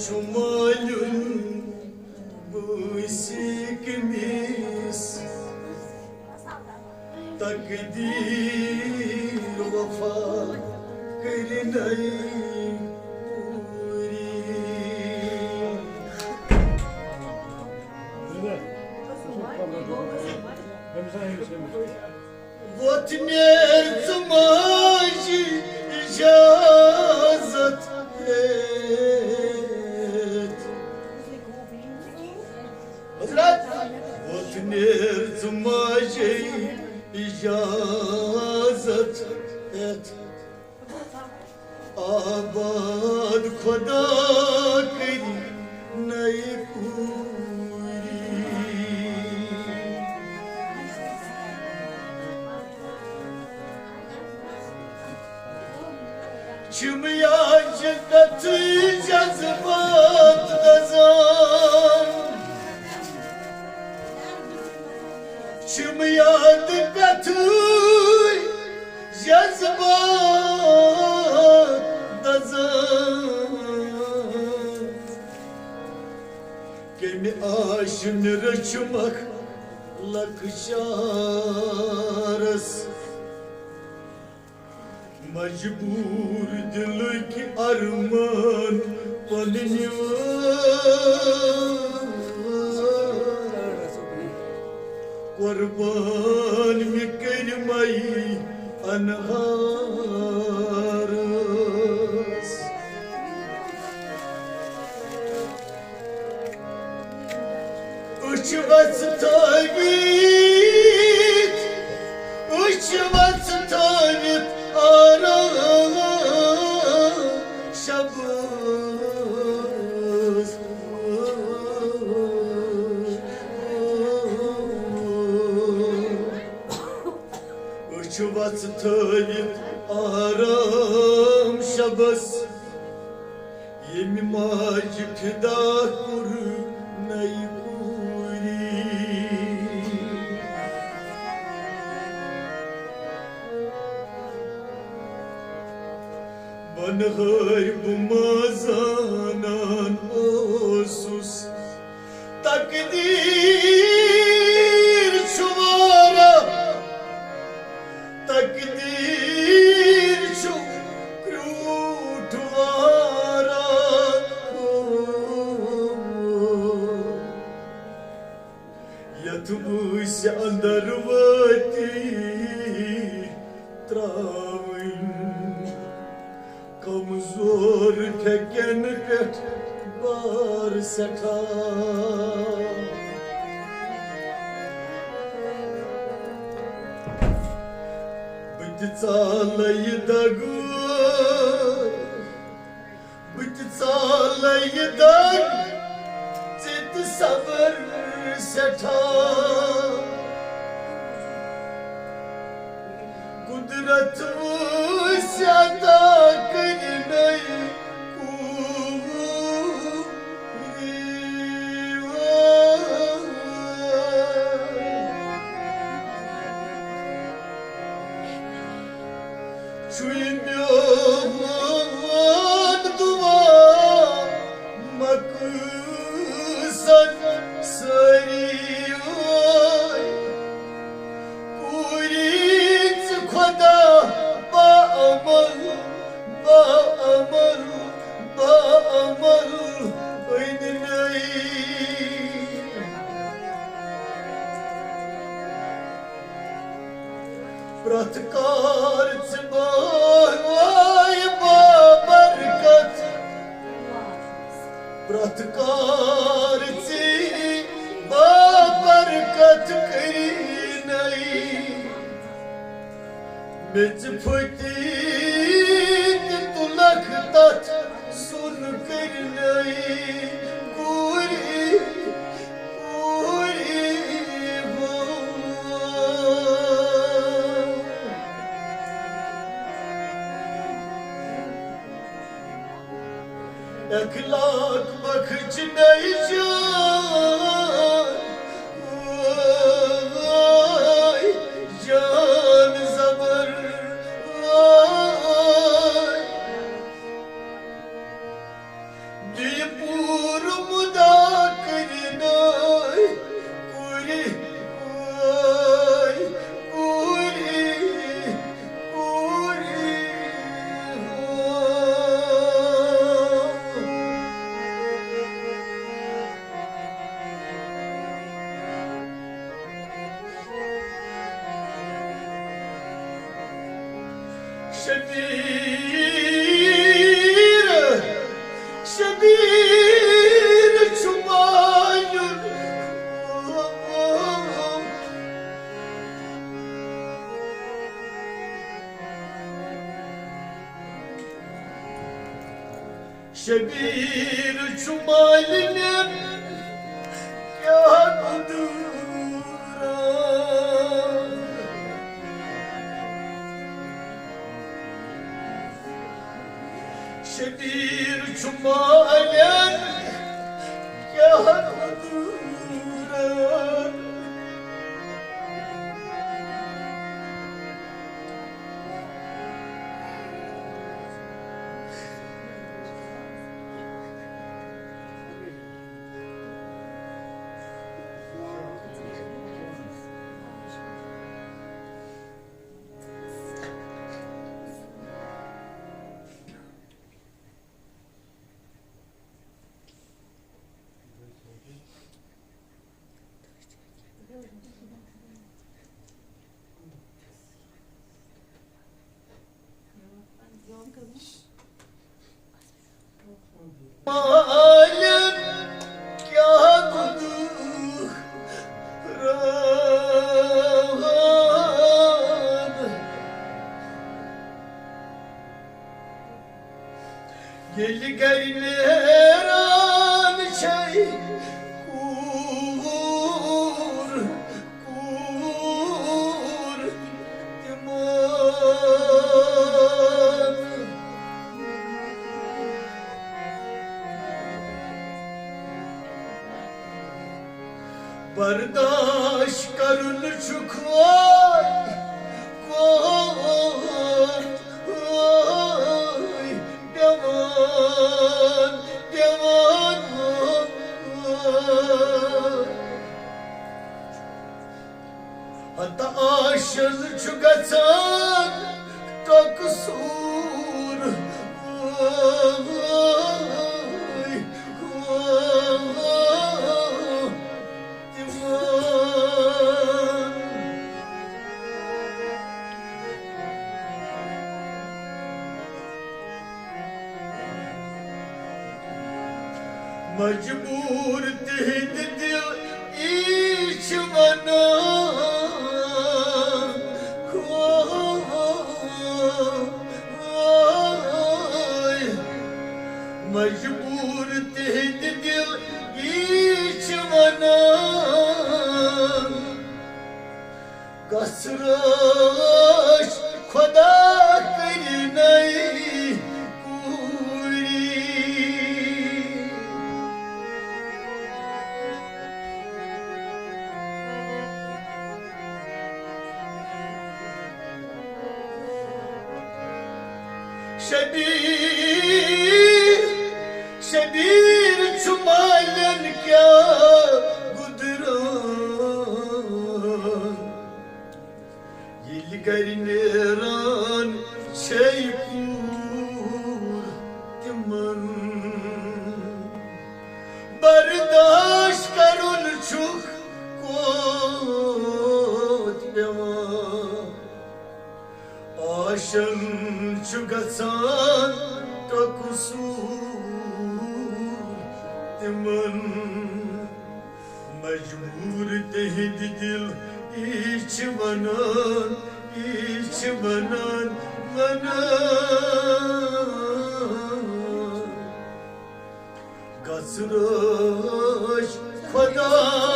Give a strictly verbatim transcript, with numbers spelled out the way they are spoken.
چھُ مالیُن بٲسہِ کٔمِس، تقدیٖر وفا کٔرِنَے پوٗری۔ وۄتھ نیر ژٕ ماجہِ اجازت ہیٚتھ۔ حضرت، وۄتھ نیر ژٕ ماجہِ اجازت ہیٚتھ۔ آباد خدا کٔرِنَے پوٗری۔ چھِم یاجہِ کتھٕے جذبات دزان۔ چھِم یاد کتھٕے جذبات دزان۔ کمہِ آشہِ مےٚ رٔچھمکھ لۄکچارس۔ مجبوٗر دِلٕکۍ ارمان پننہِ قۄربان مےٚ کٔرۍ مَے انہارس۔ أچھ وژھ تھٲوِتھ، أچھ وژھ تھٲوِتھ آرام شبس۔ أچھ وژھ تھٲوِتھ آرام شبس۔ ییٚمہِ ماجہِ فدا کوٚر نَے کوٗری۔ بنہٲرۍ بہٕ ما زانان اوسُس، تقدیٖر چھُ واریاہ، تقدیٖر چھُ کرٛوٗٹھ واریاہ۔ یتھ وٲنٛسہِ اندر وٲتی ترٛاوٕنۍ۔ کمزور پھیٚکٮ۪ن پٮ۪ٹھ بار سٮ۪ٹھاہ۔ بہٕ تہِ ژالے یہِ دگہٕ، بہٕ تہِ ژالے یہِ دگ، ژےٚ تہِ صبر سٮ۪ٹھاہ۔ قدرت وٲنٛسہِ عطا کٔرِنَے کوٗری۔ چھُے میون دُعا مقصد سٲری وٲے۔ پوٗری ژٕ خۄدا باعمل، باعمل، باعمل أنۍ نَے۔ پرٛٮ۪تھ کار ژٕ بٲے بابرکت، پرٛٮ۪تھ کار ژٕ بابرکت کٔری نَے۔ میٚژِ پھٔتی تہِ تُلکھ تتھ سُن کٔرنَے کوٗری، کوٗری ہو۔ اخلاق بخچنَے جان، وٲے جان زبر، وٲے۔ دِیہِ تیٖر چھُ مایُن۔ شبیر چھُ مالِنٮ۪ن کیٛاہ قدوٗرا۔ شبیر چھُ مالِن کیٛاہ قدوٗرا۔ مالِن کیٛاہ گُناہ رٲوان۔ ییٚلہِ گرِ نیران چھے کوٗر، کوٗر تِمن۔ برداش کرُن چھُ کھوے، کھوے پٮ۪وان، پٮ۪وان۔ ہتہٕ آشن چھُ گژھان ٹۄکہٕ سوٗر۔ مجبوٗر تِہِنٛدۍ دِل یی چھِ ونان، مجبوٗر تِہِنٛدۍ دِل یی چھِ ونان۔ گژھ رٲچھ خۄدا کٔرِنَے کوٗری۔ شبیر، شبیر چھُ مالٮ۪ن کیٛاہ گُزران۔ ییٚلہِ گرِ نیران چھے کوٗر تِمن، برداش کرُن چھُکھ کوت پٮ۪وان۔ آشن چھُ گژھان ٹۄکہٕ سوٗر تِمن۔ مجبوٗر تِہِنٛدۍ دِل یی چھِ ونان، یی چھِ ونان، ونان۔ گژھ رٲچھ خۄدا